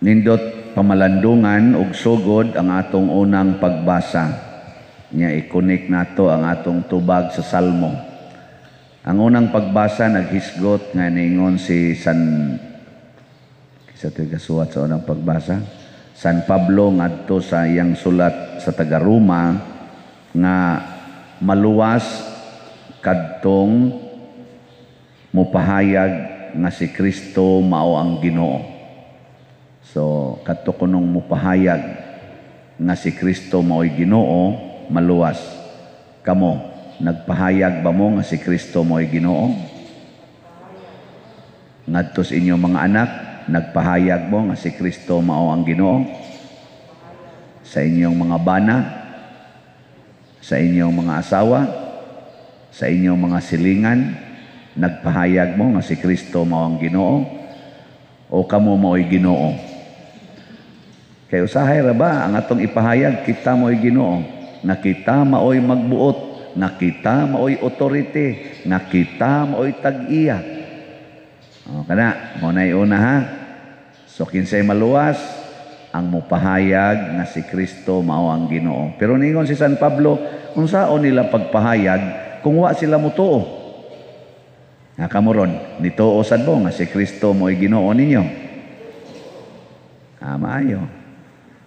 Nindot pamalandungan og sugod ang atong unang pagbasa. Nya i-connect nato ang atong tubag sa Salmo. Ang unang pagbasa naghisgot nga niingon si San, kinsa to'y gasuwat sa unang pagbasa? San Pablo ngadto sa iyang sulat sa taga-Roma nga maluwas kadtong mupahayag nga si Kristo mao ang Ginoo. So kadto kunong mupahayag nga si Kristo mao'y Ginoo, maluwas. Kamo, nagpahayag ba mo nga si Kristo mao'y Ginoo? Ngadto sa inyong mga anak, nagpahayag mo nga si Kristo mao ang Ginoo? Sa inyong mga bana, sa inyong mga asawa, sa inyong mga silingan, nagpahayag mo nga si Kristo mao ang Ginoo? O kamo mao'y Ginoo? Kay usahay ra ba ang atong ipahayag kita mao'y Ginoo, nga kita mao'y magbuot, nga kita mao'y authority, nga kita mao'y tag-iya? O kana, mao na'y una ha. So kinsay maluwas? Ang mupahayag nga si Kristo mao ang Ginoo. Pero ningon si San Pablo, unsaon nila pagpahayag kung wa sila mutuo? Nga kamo ron, nituo sad mo nga si Kristo mo'y Ginoo ninyo? Ah, maayo.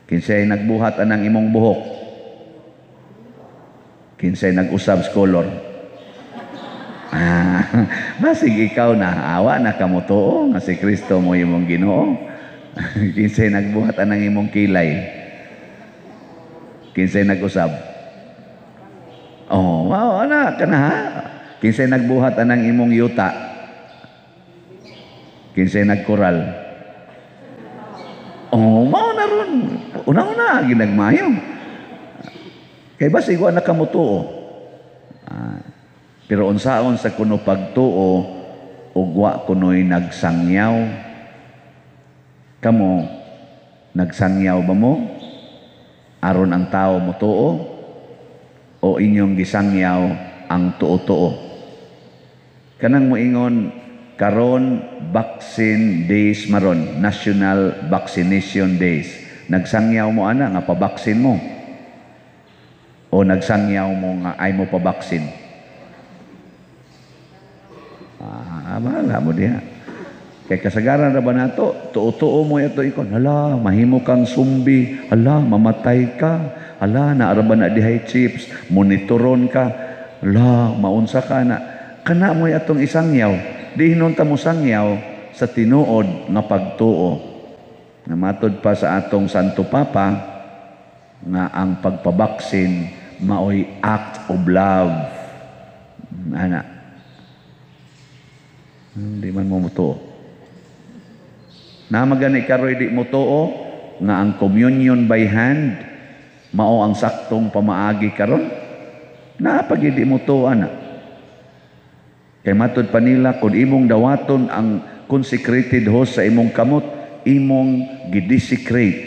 Kinsay nagbuhat anang imong buhok? Kinsay nag-usab sa color? Ah, basig ikaw na awa na kamutuo nga si Kristo mo imong Ginoo. Kinsay nagbuhat anang imong kilay? Kinsay nag-usab? Oh, wow, ana kana ha. Kinsay nagbuhat anang imong yuta? Kinsay nagkural? Oh, mao na ron. Una-una ginagmayo. Kay basig wa na kamutuo. Ah, pero unsaon sa kuno pagtuo ug wa kuno'y nagsangyaw? Kamo, nagsangyaw ba mo aron ang tao motuo o inyong gisangyaw ang tuo-tuo? Kanang moingon karon vaccine days maron, National Vaccination Days. Nagsangyaw mo ana nga pabaksin mo? O nagsangyaw mo nga ay mo pabaksin? Ah, bahala mo diha. Kay kasagaran ra ba nato, tuo-tuo mo ito ikon, hala, mahimo kang zombie, hala, mamatay ka, hala, naara ba na dihay chips, monitoron ka, hala, maunsa ka na. Kana mo atong isangyaw, di hinunta mo sangyaw sa tinuod nga pagtuo. Na matod pa sa atong Santo Papa, nga ang pagpabaksin maoy act of love. Ana. Hindi man mo mutuo. Na magani karoy di mo tuo nga ang communion by hand mao ang saktong pamaagi karon. Naa pa di mo tuo ana. Kay matod pa nila, kung imong dawaton ang consecrated host sa imong kamot, imong gidesecrate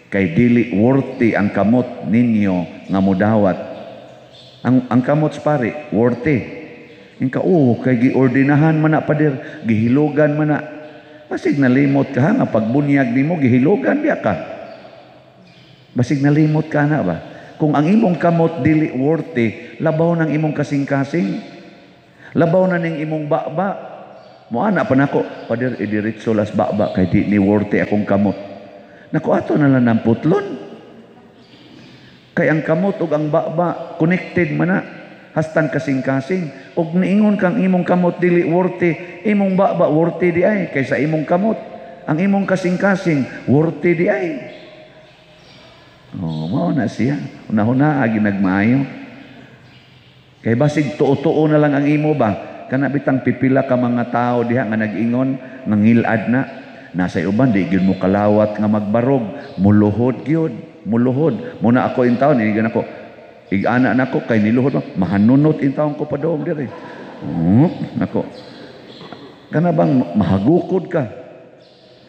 kay dili worthy ang kamot ninyo nga modawat. Ang kamot sa pari worthy. Inka, oh, kay giordinahan man na, pader, gihilugan man na. Basig nalimot ka ha, nga pagbunyag nimo gihilugan biya ka. Basig nalimot ka na ba? Kung ang imong kamot dili worthy, labaw ng imong kasing-kasing. Labaw na ning imong baba. Mo ana pa nako, "Pader, idiretso las baba kay di ni worthy akong kamot." Nako, ato na lang ng putlon. Kay ang kamot ug ang baba connected man na. Hastang kasing-kasing. Ug niingon kang imong kamot dili worthy, imong baba worthy di ay kaysa imong kamot. Ang imong kasing-kasing worthy di ay. Oh, mao na siya. Una-una agi nagmaayo. Kay basig tuo-tuo na lang ang imo ba? Kana bitang pipila ka mga tao diha nga nag-ingon nga ngilad na. Nasa uban di gyud mo kalawat nga magbarog, muluhod gyud, muluhod. Muna ako in taon, ini ako. Ig-ana nako kay niluhod mo, mahanunot in taon ko padong dire. Oh, nako. Kana bang mahagukod ka?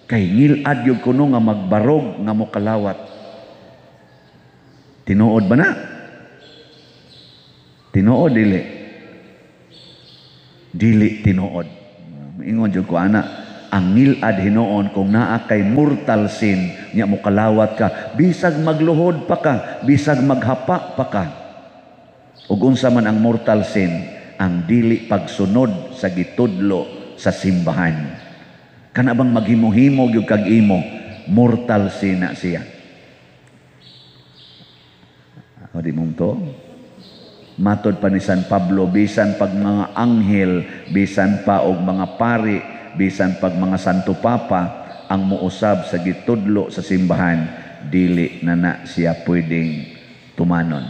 Kay ngilad gyud kuno nga magbarog nga mokalawat. Tinuod ba na? Tinuod dili? Dili tinuod. Ingon jud ko ana. Ang ngilad hinuon kung naa kay mortal sin nya mokalawat ka, bisag magluhod pa ka, bisag maghapa pa ka. Ug unsa man ang mortal sin? Ang dili pagsunod sa gitudlo sa simbahan. Kana bang maghimo-himo gyud kag imo, mortal sin na siya. O di mong to? Matod pa ni San Pablo, bisan pag mga anghel, bisan pa og mga pari, bisan pag mga Santo Papa ang muusab sa gitudlo sa simbahan, dili na na siya pwedeng tumanon.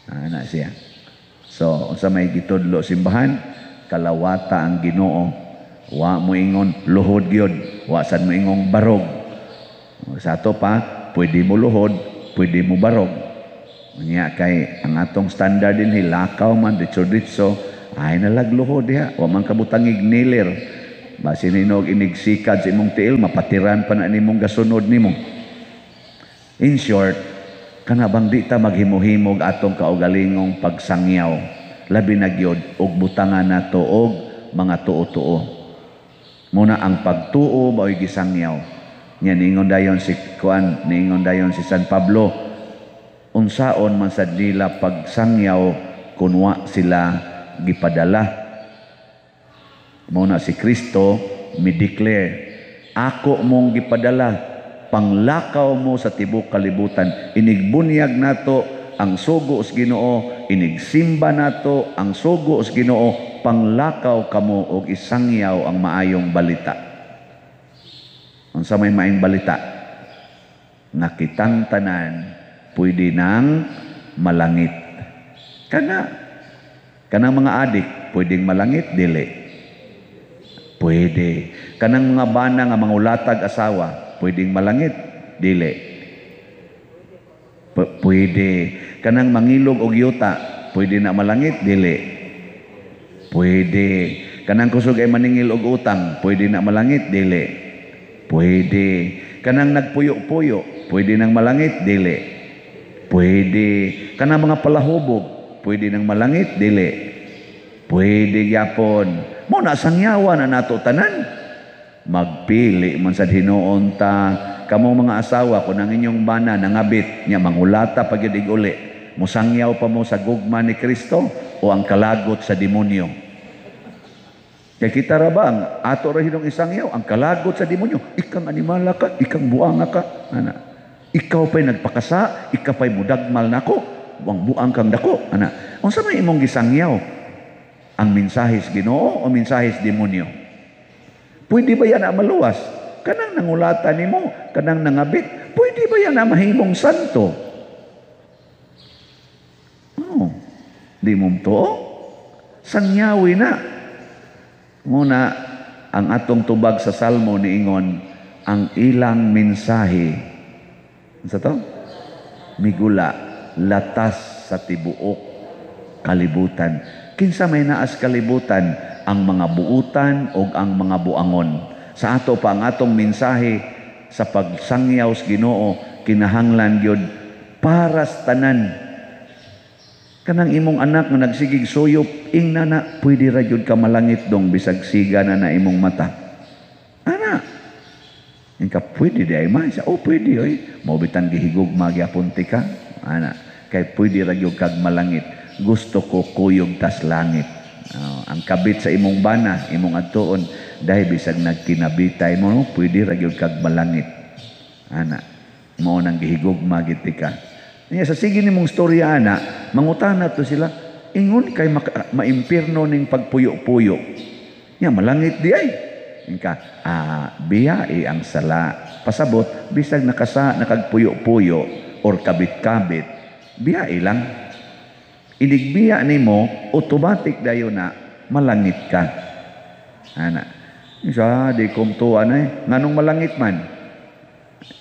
Ana siya. So, unsa may gitudlo simbahan? Kalawata ang Ginoo. Wa mo ingon luhod gyud, wa sad mo ingong barog. Sa ato pa, pwede mo luhod, pwede mo barog. Unya kay ang atong standard din lakaw man ditso-ditso, ay nalagluhod diha, wa man kabutangig nilir. Basin hinog inigsikad sa imong tiil, mapatiran pa na nimong gasunod nimo. In short, kana bang di ta maghimo-himog atong kaugalingong pagsangyaw, labi na gyud og butangan nato og mga tuo-tuo. Muna ang pagtuo mao'y gisangyaw. Nya niingon dayon si kuan, niingon dayon si San Pablo, unsaon man sad nila pagsangyaw kun wa sila gipadala? Muna si Kristo mi-declare, "Ako mong gipadala, panglakaw mo sa tibok kalibutan." Inigbunyag nato ang sugo sa Ginoo, inigsimba nato ang sugo sa Ginoo, panglakaw kamo og isangyaw ang maayong balita. Unsa may maayong balita? Nga kitang tanan pwede nang malangit. Kanang mga adik, pwedeng malangit, dili? Pwede. Kanang mga bana nga mangulatag asawa, pwedeng malangit, dili? Pwede. Kanang mangilog og yuta, pwede na malangit, dili? Pwede. Kanang kusog ay maningil og utang, pwede na malangit, dili? Pwede. Kanang nagpuyo-puyo, pwede nang malangit, dili? Pwede. Kanang mga palahubog, pwede nang malangit, dili? Pwede gyapon. Mo na sangyawa na nato tanan. Magpili man sa hinuon ta. Kamo mga asawa, kung ang inyong bana nangabit, nya mangulata pag uli, musangyaw pa mo sa gugma ni Kristo o ang kalagot sa demonyo? Kaya kita ra ba, ang ato ra hinong isangyaw, ang kalagot sa demonyo, ikang animala ka, ikang buanga ka, ana. Ikaw pa'y nagpakasa, ikaw pa'y mudagmal nako, buang buang kang dako, ana. Unsa may imong gisangyaw? Ang mensahe sa Ginoo o mensahe sa demonyo? Pwede ba yan na maluwas? Kanang nangulata nimo, kanang nangabit, pwede ba yan na mahimong santo? Oh, di mo to? Sangyawi na. Muna, ang atong tubag sa Salmo niingon, ang ilang mensahe, sa to? Migula, latas sa tibuok kalibutan. Kinsa may naas kalibutan? Ang mga buutan o ang mga buangon. Sa ato pa ang atong mensahe sa pagsangyaw sa Ginoo kinahanglan gyud para sa tanan. Kanang imong anak nga nagsigig suyop, ingna na, "Pwede ra gyud ka malangit dong bisag siga na na imong mata." Ana. Inka, "Pwede di ay man siya." "Oh, pwede oy. Mao bitan gihigugma gyapon tika." Ana, kay pwede ra gyud kag malangit. Gusto ko kuyog tas langit. Oh, ang kabit sa imong bana, imong adtuon, dahil bisag nagkinabitay mo, no, pwede ra gyud kag malangit. Ana, mao nang gihigugma gid ka. Niya sa sige nimong storya ana, mangutana to sila, ingon kay maimpirno ning pagpuyo-puyo. Nya malangit di ay. Inka, biyae ang sala. Pasabot, bisag nakasa nakagpuyo-puyo or kabit-kabit, biyae lang. Inigbiya nimo, automatic dayon na malangit ka. Ana. Isa, di kumtuan eh. Nganong malangit man?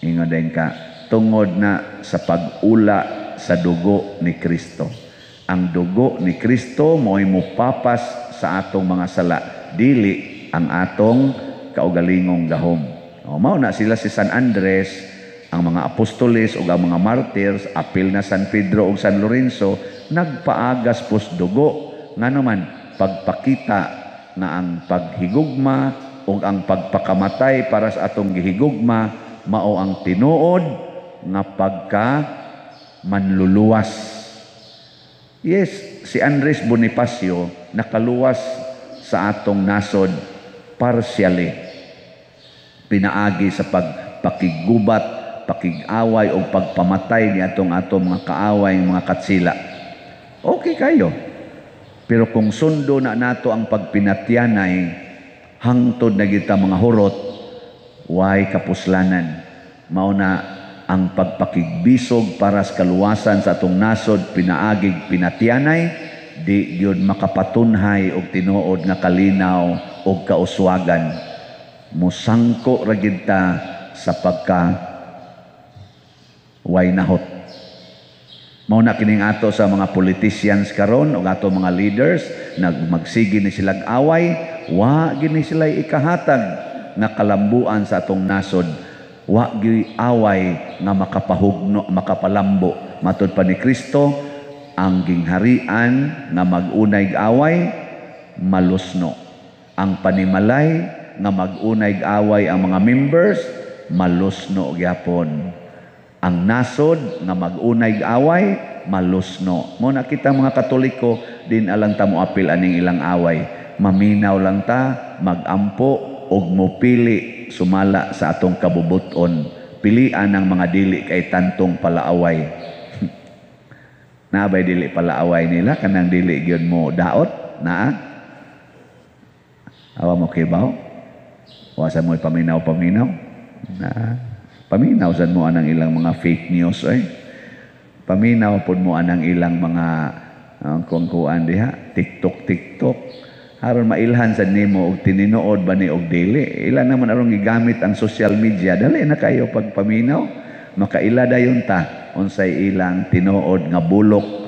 Ingon din ka, tungod na sa pag-ula sa dugo ni Kristo. Ang dugo ni Kristo mo'y mupapas sa atong mga sala. Dili ang atong kaugalingong gahom. O, mao na sila si San Andres, ang mga apostoles o ang mga martyrs, apil na San Pedro o San Lorenzo, nagpaagas pos dugo. Nga naman, pagpakita na ang paghigugma ug ang pagpakamatay para sa atong gihigugma mao ang tinuod nga pagka manluluwas. Yes, si Andres Bonifacio nakaluwas sa atong nasod partially, pinaagi sa pagpakiggubat, pakig-away o pagpamatay ni atong atong mga kaaway, mga katsila. Okay kayo. Pero kung sundo na nato ang pagpinatyanay hangtod na kita mga hurot, way kapuslanan. Mao na ang pagpakigbisog para sa kaluwasan sa atong nasod pinaagig pinatyanay, di gyud makapatunhay og tinuod nga kalinaw og kauswagan. Musangko ra gyud ta sa pagka way nahot. Mao na kining ato sa mga politicians karon o ato mga leaders, nagmagsige ni silag away, wa gini sila ikahatag nga kalambuan sa atong nasod. Wa gyud away nga makapahugno, makapalambo. Matud pa ni Kristo, ang gingharian nga mag-unay away malusno. Ang panimalay nga mag-unay away ang mga members, malusno gyapon. Ang nasod nga mag-unay away, malusno. Mo na kita mga Katoliko, din alang ta mo apil aning ilang away. Maminaw lang ta, magampo og mopili sumala sa atong kabubuton. Pilian ang mga dili kay tantong palaaway. Naabay dili palaaway nila kanang dili gyud mo daot naa. Awa mo kibaw? Wa sa mo'y paminaw-paminaw. Na paminaw sad mo anang ilang mga fake news ay. Paminaw pod mo anang ilang mga kung kuan diha, TikTok TikTok. Aron mailhan sad nimo og tinuod ba ni og dili. Ila naman aron gigamit ang social media, dali na kayo pagpaminaw. Makaila dayon ta unsay ilang tinuod nga bulok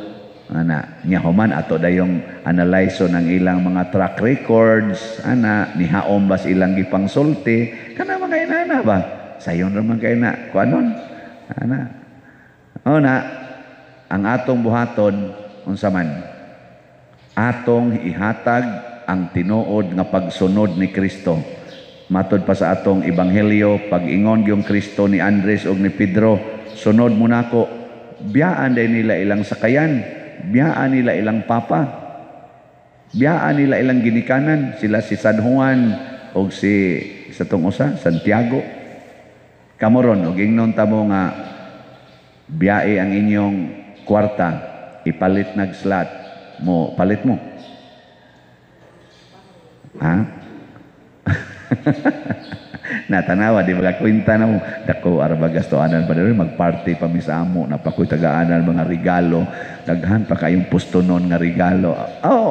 ana nya, human ato dayong analyze ang ilang mga track records ana, nihaom bas ilang gipangsulti kana mga inana ba, sayon ra man kay na kuanon ana. O na ang atong buhaton, unsa man atong ihatag ang tinuod nga pagsunod ni Kristo. Matod pa sa atong ebanghelyo, pag-ingon yung Kristo ni Andres ug ni Pedro, "Sunod mo nako," biyaan day nila ilang sakayan, biyaan nila ilang papa, biyaan nila ilang ginikanan, sila si San Juan o si sa tong usa, Santiago. Kamoron, og ingnon ta mo nga biyae ang inyong kwarta, ipalit nag slot mo, palit mo. Ha? Natanawa, di ba kwenta na mo? Dako, araba gastoanan pa rin, magparty pa mi sa amo, napakoy tagaanan mga regalo, daghan pa kayong pustonon nga regalo. Oh,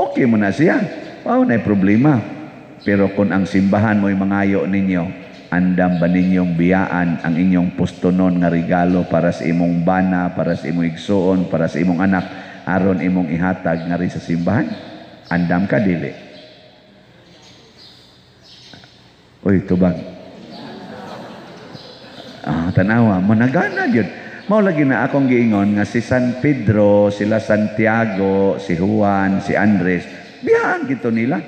okay mo na siya. Wow, na problema. Pero kung ang simbahan mo'y mangayo ninyo, andam ba ninyong biyaan ang inyong pustonon nga regalo para sa imong bana, para sa imong igsuon, para sa imong anak, aron imong ihatag nga rin sa simbahan? Andam ka, dili? Uy, tubag. Ah, tanawa, managana gyud. Mao lagi na akong giingon nga si San Pedro, sila Santiago, si Juan, si Andres, biyaan gito nila.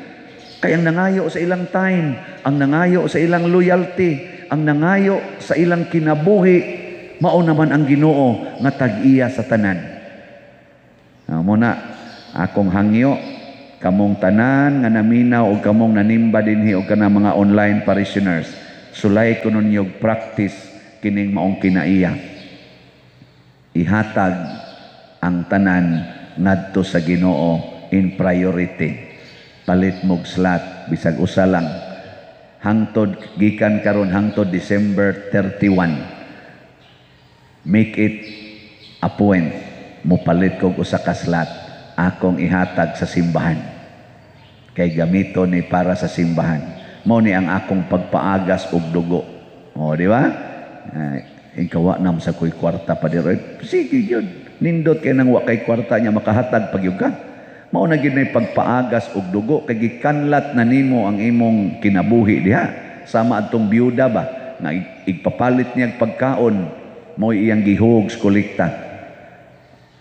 Kay ang nangayo sa ilang time, ang nangayo sa ilang loyalty, ang nangayo sa ilang kinabuhi, mao naman ang Ginoo nga tag-iya sa tanan. Ah, mo na akong hangyo kamong tanan nga naminaw og kamong nanimba dinhi og kanang mga online parishioners, sulay kuno niyo practice kining maong kinaiya. Ihatag ang tanan ngadto sa Ginoo in priority. Palit mog slot bisag usa lang hangtod gikan karon hangtod December 31. Make it a point, mopalit kog usa ka slot, akong ihatag sa simbahan kay gamito ni para sa simbahan. Mao ni ang akong pagpaagas og dugo. O, di ba? Ikaw nam sa koy kwarta pa diro. Sige gyud, nindot kay nang wa kay kwarta niya, makahatag pag ka. Mao na gyud nay pagpaagas og dugo kay gikanlat na nimo ang imong kinabuhi diha. Sama adtong biyuda ba nga igpapalit niya pagkaon, mao iyang gihug sa kolekta.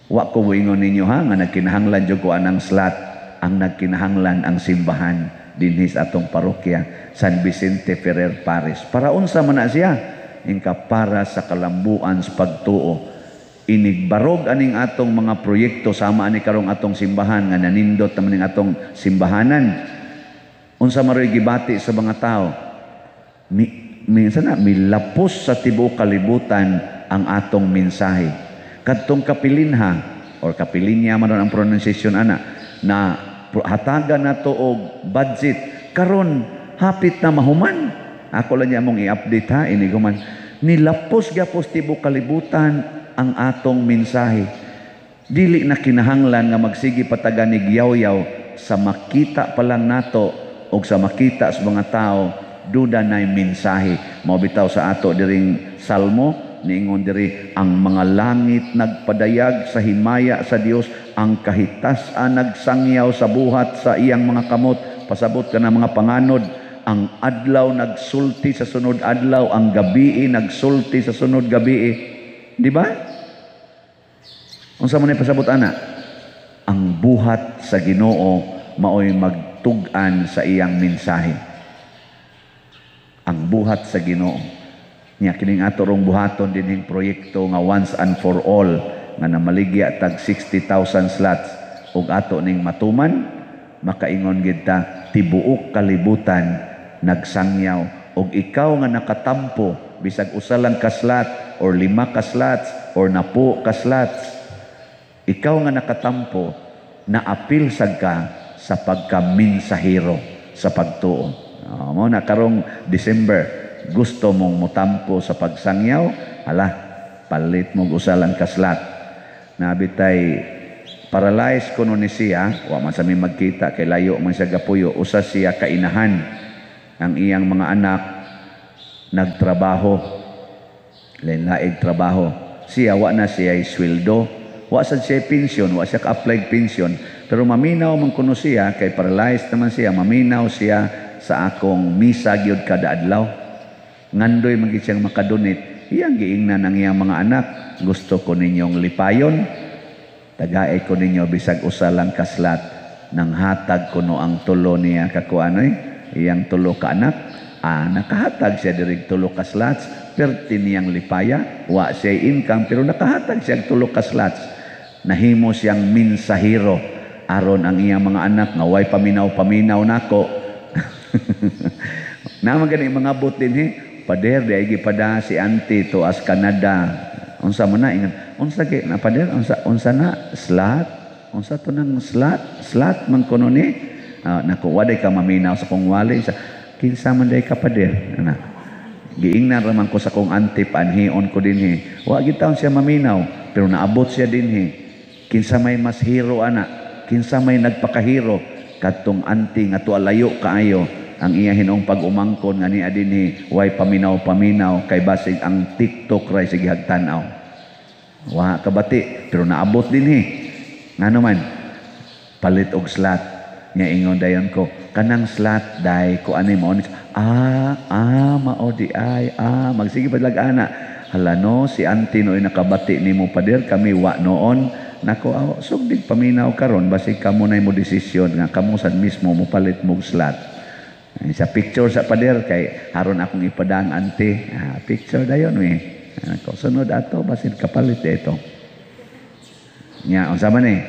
Wa ko moingon ninyo ha nga nagkinahanglan jud ko anang slot. Ang nagkinahanglan ang simbahan dinhi sa atong parokya. San Vicente Ferrer Parish. Para unsa man na siya? Ingka para sa kalambuan sa pagtuo. Inigbarog aning atong mga proyekto sama ani karong atong simbahan nga nanindot naman ning atong simbahanan. Unsa maroy gibati sa mga tao? Minsan na milapos sa tibuok kalibutan ang atong mensahe. Kadtong kapilinha or kapilinya man ang pronunciation ana na hatagan nato og budget karon hapit na mahuman. Ako lang niya mong i-update ha, iniguman. Nilapos gyapos tibuok kalibutan ang atong mensahe. Dili na kinahanglan nga magsige pataga nig yaw-yaw sa makita pa lang nato og sa makita sa mga tao, duda na'y mensahe. Mao bitaw sa ato diring salmo, niingon diri, ang mga langit nagpadayag sa himaya sa Dios, ang kahitasan nagsangyaw sa buhat sa iyang mga kamot. Pasabot ka na mga panganod, ang adlaw nagsulti sa sunod adlaw, ang gabii nagsulti sa sunod gabii. Di ba? Unsa man ay pasabot ana? Ang buhat sa Ginoo maoy magtug-an sa iyang mensahe. Ang buhat sa Ginoo. Nya kining ato rong buhaton dinhing proyekto nga once and for all nga namaligya tag 60,000 slots ug ato ning matuman, makaingon gid ta tibuok kalibutan nagsangyaw. Og ikaw nga nakatampo bisag usa lang ka slot or 5 ka slots or 10 ka slots, ikaw nga nakatampo, naapil sad ka sa pagkaminsahero sa pagtuo. Mo na karong December, gusto mong mutampo sa pagsangyaw, hala, palit mo usa lang ka slot. Nabitay paralyzed kuno ni siya, wa man sa mi magkita kay layo man siya gapuyo, usa siya kainahan. Ang iyang mga anak nagtrabaho, lain-laing trabaho. Siya wa na siya sweldo, wa sad siya pensyon, wa siya ka-apply pensyon, pero maminaw man kuno siya kay paralyzed naman siya, maminaw siya sa akong misa gyud kada adlaw. Ngandoy man gid siyang makadonate. Iyang giingnan ang iyang mga anak, gusto ko ninyong lipayon, tagae ko ninyo bisag usa lang ka slot, nang hatag kuno ang tulo niya kakuanoy, iyang tulo ka anak. Nakahatag siya diri tulo ka slots, perti niyang lipaya, wa siya income pero nakahatag siya tulo ka slots. Nahimo siyang minsahero aron ang iyang mga anak nga way paminaw-paminaw nako. Naman gani mga bot dinhi, pader di ay gipada si auntie to as Canada. Unsa man na ingon, unsa kay na pader, unsa na slot, unsa to nang slot, slot man kuno ni. Nako waday ka maminaw sa kong wali sa kinsa man day ka pader. Ana. Giingnan ra man ko sa kong auntie paanhion ko dinhi. Wa gid taon siya maminaw pero naabot siya dinhi. Kinsa may mas hero ana, kinsa may nagpakahero kadtong auntie nga tuwa layo kaayo ang iya hinuong pag-umangkon nga niya dinhi way paminaw-paminaw kay basig ang TikTok ray sige hagtan-aw. Wa kabati pero naabot dinhi. Ngano man palit og slot nya ingon dayon ko kanang slot day ko ani mao ni mao di ay magsige padlag ana. Hala no si auntie no nakabati nimo pader kami wa noon. Nako aw sugdig paminaw karon basig kamo nay mo desisyon nga kamo sad mismo mo palit mog slot. Ay, sa picture sa pader kay haron akong ipadang auntie. Picture dayon we. Nako sunod ato basin kapalit ito. Nya unsa man ni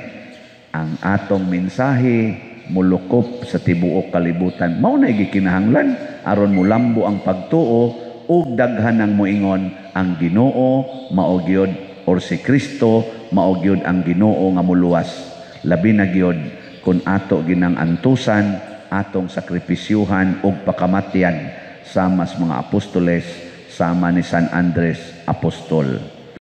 ang atong mensahe mulukop sa tibuok kalibutan. Mao na gikinahanglan aron mulambo ang pagtuo ug daghan ang moingon ang Ginoo mao gyud or si Kristo mao gyud ang Ginoo nga moluwas. Labi na gyud kun ato ginang antusan atong sakripisyuhan ug pakamatyan sama sa mga apostoles, sama ni San Andres Apostol.